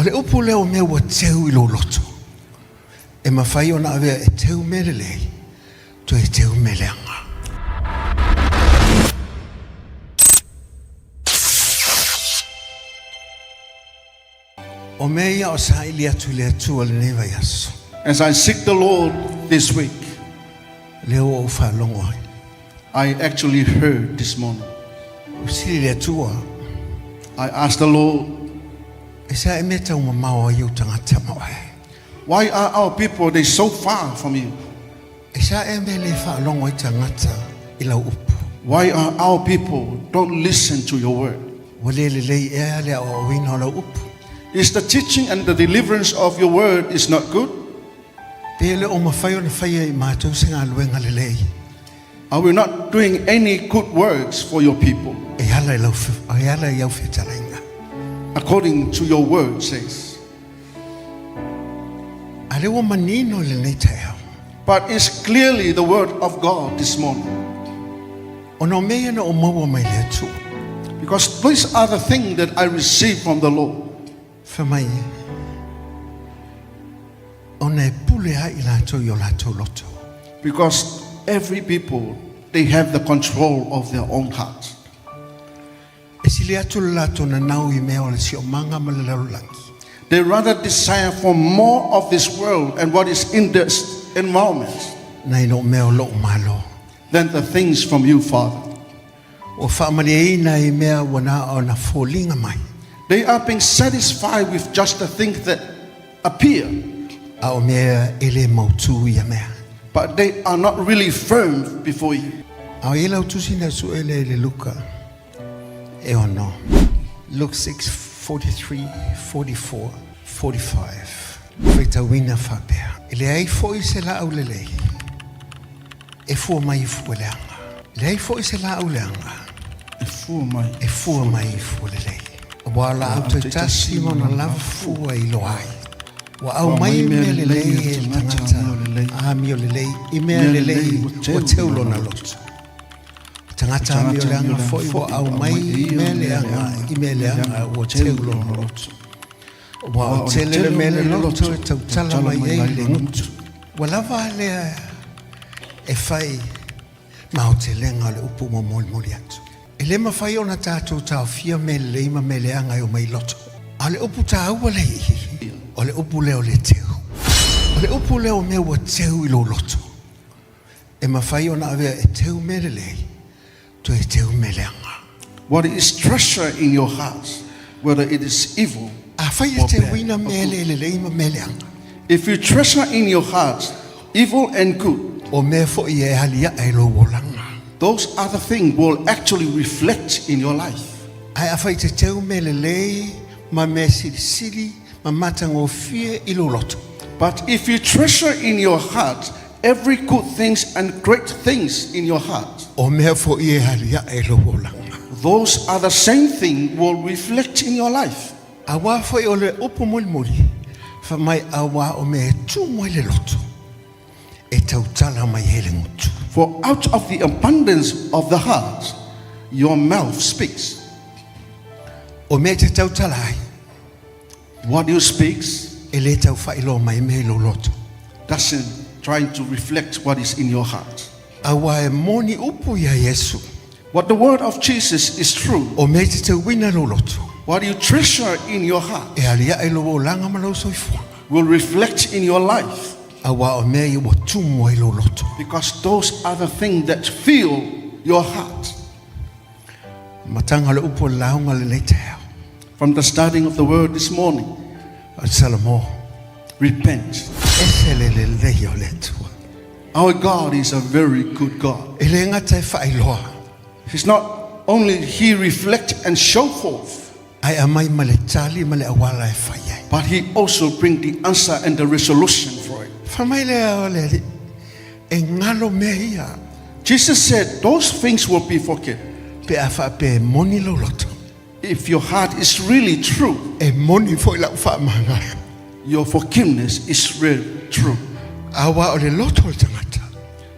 O le upu lea o mea ua teu i lou loto, e mafai ona avea e teu mea lelei, toe teu mea leaga. O mea ia o saili atu i le Atua lenei vaiaso. As I seek the Lord this week, Lea ua ou faalogo ai. I actually heard this morning. Ua sili le Atua, I asked the Lord, e sa e mea taumamao ai ou tagata ma oe. why are our people they so far from you? E sa e mea le faalogo ai tagata i lau upu. Why are our people don't listen to your word? Ua le lelei ea le aoaoina o lau upu. Is the teaching and the deliverance of your word is not good? Pe le o mafai ona faia i matou se galuega lelei. Are we not doing any good works for your people? E ala i lau e ala i au fetalaiga. According to your word says. A le ua manino i lenei taeao. But it's clearly the word of God this morning. Ona o mea ia na ou maua mai le Atua. Because these are the things that I received from the Lord. Fai mai, ona e pule ai i latou i o latou loto. Because every people, they have the control of their own heart. E sili atu le latou nanau i mea o le siomaga ma le lalolagi. They rather desire for more of this world and what is in this environment Nai lo mea o lou Malo. than the things from you, Father. Ua faamalieina i mea ua na ona foliga mai. They are being satisfied with just the things that appear, A o mea e le mautu ia mea. but they are not really firm before you. A o ia lau tusi na sue le le Luka e ono. Luke 6, 43, 44, 45. Faitauina faapea. E leai foi se laau lelei e fua mai i fua leaga. Leai foi se laau leaga E fua mai. e fua mai i fua lelei. Ua laau taitasi ma ona lava fua i iloa ai. Ua aumai mea lelei e le tagata amio lelei i mea lelei ua teu lona loto. Tagata amio leaga foi ua aumai mea leaga i mea leaga ua teu lona loto. Ua o tele le mea le loto e tautala mai ai le gutu. Ua lava lea e fai ma aotelega o le upu ua molimoli atu. E le mafai ona tatou taofia mea lelei ma mea leaga e omai i loto. A o le upu taua lea i i, o le upu lea o le teu. O le upu lea o mea ua teu i lou loto. E mafai ona avea e teu mea lelei, toe teu mea leaga. What is treasure in your heart, whether it is evil Afai e or bad teuina or mea good. le lelei ma mea leaga. If you treasure in your heart evil and good, O mea foi e aliae i lou olaga. those other things will actually reflect in your life. Ae afai te teu mea lelei ma mea silisili ma matagofie i lou loto. But if you treasure in your heart every good things and great things in your heart, O mea foi e aliae i lou olaga. those are the same thing will reflect in your life. Aua foi o le upu mulimuli, fai mai auā o mea e tumu ai le loto, e tautala mai ai le gutu. For out of the abundance of the heart, your mouth speaks. O mea e te tautala ai, What you speaks e le tau faailoa mai mea i lou loto. doesn't trying to reflect what is in your heart. Aua e moni upu ia Iesu. What the word of Jesus is true. O mea e te tauina i lou loto, What you treasure in your heart e aliae i lou olaga ma lou soifuaga. will reflect in your life. Aua o mea ia ua tumu ai lou loto. Because those are the things that fill your heart. Amataga o le upu o le lauga lenei taeao. From the starting of the word this morning. O Salomõ. Repent. Ese le lelei o le Atua. Our God is a very good God. E le gata e faailoa. He's not only he reflect and show forth. Ae aumai ma le tali ma le auala e fai ai. But he also bring the answer and the resolution for it. Fai mai lea o le Alii, E galo mea ia. Jesus said those things will be forget. Pe a faapea e moni lou loto. If your heart is really true. E moni foi lau faamagalo. Your forgiveness is real true. Aua o le loto o le tagata.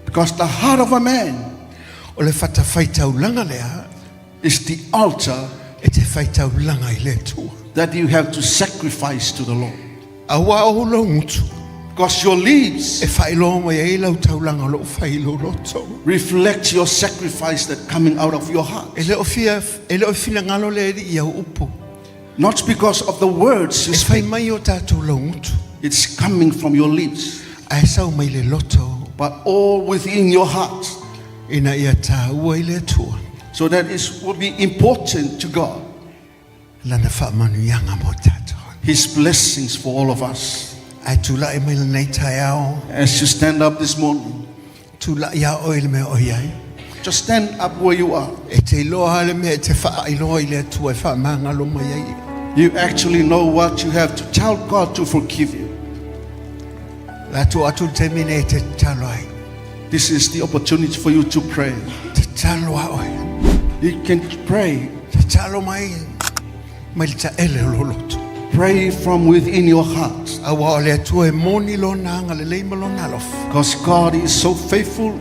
Because the heart of a man. O le fatafaitaulaga lea. Is the altar. E te faitaulaga i le Atua. That you have to sacrifice to the Lord. Auā o lou gutu Because your lips e faailoa mai ai lau taulaga o loo fai i lou loto. Reflect your sacrifice that coming out of your heart. E le o fia e le o finagalo le Alii i au upu. Not because of the words you E fai speak, mai o tātou laugutu. It's coming from your lips, Ae sau mai le loto but all within your heart. Ina ia tāua i le Atua. So that it will be important to God. Lana faamanuiaga mo tātou. His blessings for all of us. Ae tula'i mai lenei taeao. As you stand up this morning, Tula'i a oe i le mea o i ai. Just stand up where you are. E te iloa le mea e te faailoa i le Atua e faamagalo mai ai. You actually know what you have to tell God to forgive you. La tu atu le taimi nei e te tatalo ai. This is the opportunity for you to pray. Tatalo a oe. You can pray. Tatalo mai mai le taele o lou loto. Pray from within your heart. Auā o le Atua e moni lona agalelei ma lona alofa. Because God is so faithful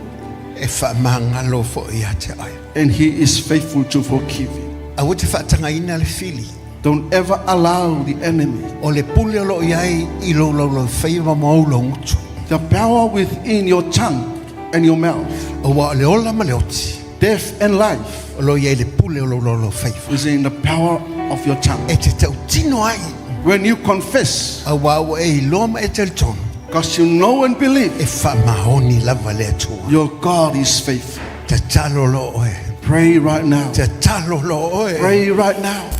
E faamagalo foi ia te oe. And He is faithful to forgive you. Aua te faatagaina le fili. Don't ever allow the enemy, O le pule o loo i ai i lou laulaufaiva ma ou laugutu. The power within your tongue and your mouth, Auā o le ola ma le oti. Death and life O loo i ai le pule o lou laulaufaiva. Is in the power of your tongue. E te tautino ai. When you confess, Auā ua e iloa ma e talitonu. Because you know and believe E faamaoni lava le Atua. Your God is faithful. Tatalo loa oe. Pray right now. Tatalo loa oe. Pray right now.